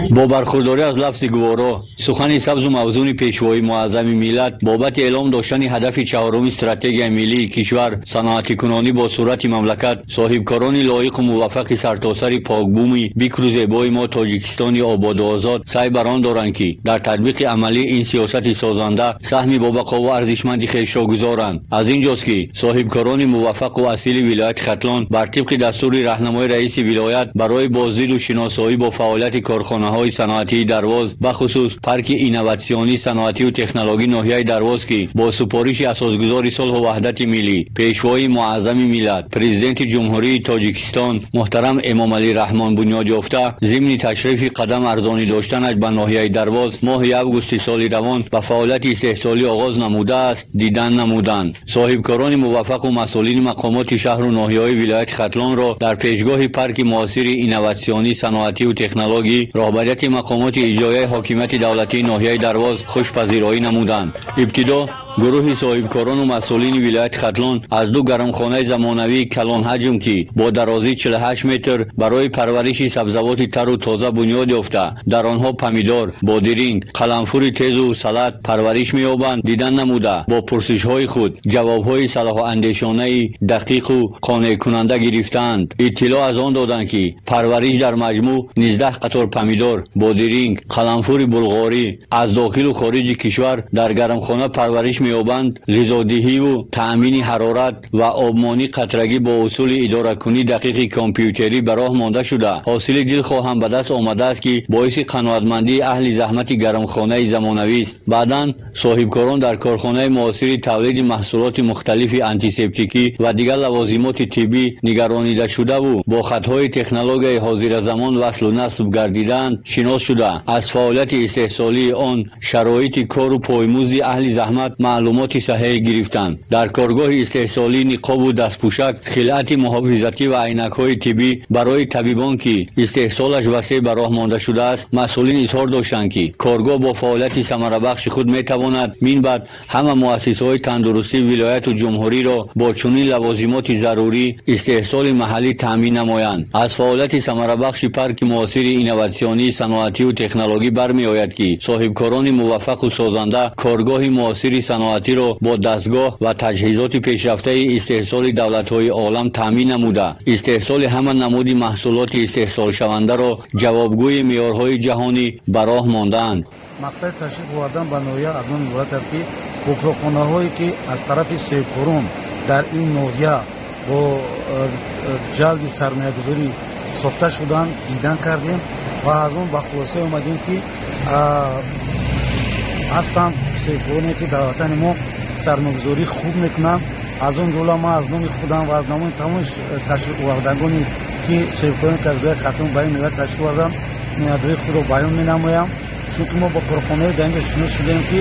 Бо бархурдорӣ аз лафзи гуворо, сухани сабзу мавзуни пешвои муаззами миллат бобати эълом доштани ҳадафи чаҳоруми стратегияи миллии кишвар, саноатикунонӣ бо суръати мамлакат, соҳибкорони лоиқу муваффақи сартосари покбуми бикру зебои мо Тоҷикистони ободу озод саъй бар он доранд, ки дар татбиқи амалии ин сиёсати созанда саҳми бобақову арзишманди хешро гузоранд. Аз ин ҷост, ки соҳибкорони муваффақу асили вилояти Хатлон бар тибқи дастури раҳнамои раиси вилоят барои боздиду шиносоӣ бо фаъолияти корхонаҳои саноатии Дарвоз, бахусус парки инноватсионии саноатию технологии ноҳияи Дарвоз, ки бо супориши асосгузори сулҳу ваҳдати миллӣ, пешвои муаззами миллат, президенти Ҷумҳурии Тоҷикистон муҳтарам Эмомалӣ Раҳмон бунёд ёфта, зимни ташрифи қадам арзонӣ доштанаш ба ноҳияи Дарвоз моҳи августи соли равон ба фаъолияти истеҳсолӣ оғоз намудааст, дидан намуданд. Соҳибкорони муваффақу масъулини мақомоти шаҳру ноҳияҳои вилояти Хатлонро дар пешгоҳи парки муосири инноватсионии саноатию технологӣ роҳбарияти мақомоти иҷроияи ҳокимияти давлатии ноҳияи Дарвоз хушпазироӣ намуданд. Ибтидо гурӯҳи соҳибкорону масъулини вилояти Хатлон аз ду гармхонаи замонавии калонҳаҷм, ки бо дарозии 48 метр барои парвариши сабзавоти тару тоза бунёд ёфта, дар онҳо помидор, бодиринг, қаламфури тезу салат парвариш меёбанд, дидан намуда, бо пурсишҳои худ ҷавобҳои салоҳуандешонаи дақиқу қонеъкунанда гирифтаанд. Иттилоъ аз он доданд, ки парвариш дар маҷмӯъ 19 қатор помидор, бодиринг, қаламфури булғорӣ аз дохилу хориҷи кишвар дар гармхона парвариш меёбанд, ғизодиҳиву таъмини ҳарорат ва обмонӣ қатрагӣ бо усули идоракунии дақиқи компютерӣ ба роҳ монда шуда, ҳосили дилхоҳ ҳам ба даст омадааст, ки боиси қаноатмандии аҳли заҳмати гармхонаи замонавист. Баъдан соҳибкорон дар корхонаи муосири тавлиди маҳсулоти мухталифи антисептикӣ ва дигар лавозимоти тиббӣ нигаронида шудаву бо хатҳои технологияи ҳозиразамон васлу насб гардидаанд шинос шуда, аз фаъолияти истеҳсолии он, шароити кору поймузди аҳли заҳмат маълумоти саҳеҳ гирифтанд. Дар коргоҳи истеҳсолии ниқобу дастпӯшак, хилъати муҳофизатӣ ва айнакҳои тиббӣ барои табибон, ки истеҳсолаш васеъ ба роҳ монда шудааст, масъулин изҳор доштанд, ки коргоҳ бо фаъолияти самарабахши худ метавонад минбаъд ҳама муассисаҳои тандурустии вилояту ҷумҳуриро бо чунин лавозимоти зарурӣ истеҳсоли маҳаллӣ таъмин намоянд. Аз фаъолияти самарабахши парки муосири инноватсионии саноатию технологӣ бармеояд, ки соҳибкорони муваффақу созанда коргоҳи муосири саноатиро бо дастгоҳ ва таҷҳизоти пешрафтаи истеҳсоли давлатҳои олам таъмин намуда, истеҳсоли ҳама намуди маҳсулоти истеҳсолшавандаро ҷавобгӯи меъёрҳои ҷаҳонӣ ба роҳ мондаанд. Мақсади ташриф овардан ба ноҳия аз он иборат аст, ки бо корхонаҳое, ки аз тарафи соҳибкорон дар ин ноҳия бо ҷалби сармоягузорӣ сохта шуданд, дидан кардем ва аз он ба хулоса омадем, ки ҳастанд соҳибкороне, ки дар ватани мо сармоягузорӣ хуб мекунанд. Аз он ҷумла ман аз номи худам ва аз номи тамоми ташрифовардагоне, ки соҳибкороне, ки аз вилояти Хатлон ба ин ноҳия ташриф оварданд, миннатдории худро баён менамоям, чунки мо бо корхонаҳое дар инҷо шинос шудем, ки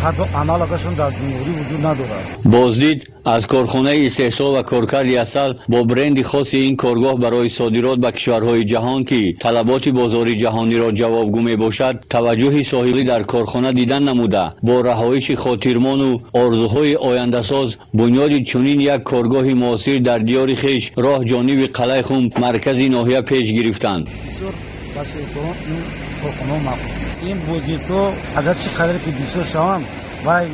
ҳатто аналогашон дар ҷумҳурӣ вуҷуд надорад. Боздид аз корхонаи истеҳсол ва коркарди асал бо бренди хоси ин коргоҳ барои содирот ба кишварҳои ҷаҳон, ки талаботи бозори ҷаҳониро ҷавобгӯ мебошад, таваҷҷӯҳи соҳибӣ дар корхона дидан намуда, бо раҳоиши хотирмону орзуҳои ояндасоз бунёди чунин як коргоҳи муосир дар диёри хеш роҳ ҷониби Қалъаи Хум, маркази ноҳия, пеш гирифтанд. Бисёр ба соҳибкорон ин корхонаҳо маъқул. Ин боздидҳо агар чӣ қадре ки бисёр шаванд, вай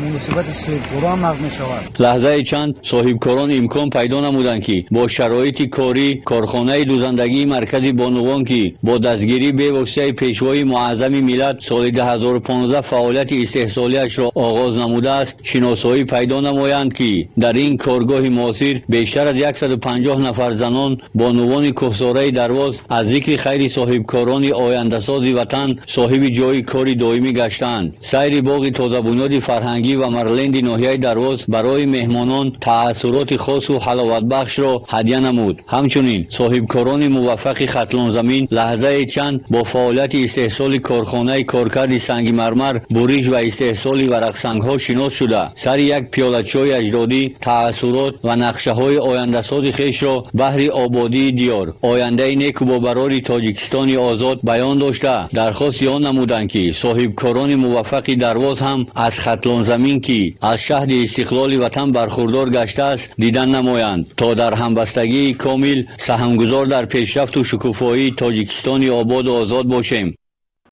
муносибати соҳибкорон нақз мешавад. Лаҳзаи чанд соҳибкорон имкон пайдо намуданд, ки бо шароити корӣ корхонаи дӯзандагии маркази бонувон, ки бо дастгирии бевоситаи пешвои муаззами миллат соли 2015 фаъолияти истеҳсолиашро оғоз намудааст, шиносоӣ пайдо намоянд, ки дар ин коргоҳи муосир бештар аз 150 нафар занон, бонувони кӯҳсораи Дарвоз аз зикри хайри соҳибкорони ояндасози ватан соҳиби ҷойи кори доимӣ гаштаанд. Сайри боғи тозабунёди фарҳангӣ ва марленди ноҳияи Дарвоз барои меҳмонон таассуроти хосу ҳаловатбахшро ҳадя намуд. Ҳамчунин соҳибкорони муваффақи Хатлонзамин лаҳзаи чанд бо фаъолияти истеҳсоли корхонаи коркарди санги мармар, буриш ва истеҳсоли варақсангҳо шинос шуда, сари як пиёла чойи аҷдодӣ таассурот ва нақшаҳои ояндасози хешро баҳри ободии диёр, ояндаи неку бобарори Тоҷикистони озод баён дошта, дархости он намуданд, ки соҳибкорони муваффақи Дарвоз боз ҳам аз Хатлонзамин, ки аз шаҳди истиқлоли ватан бархурдор гаштааст, дидан намоянд, то дар ҳамбастагии комил саҳмгузор дар пешрафту шукуфоии Тоҷикистони ободу озод бошем.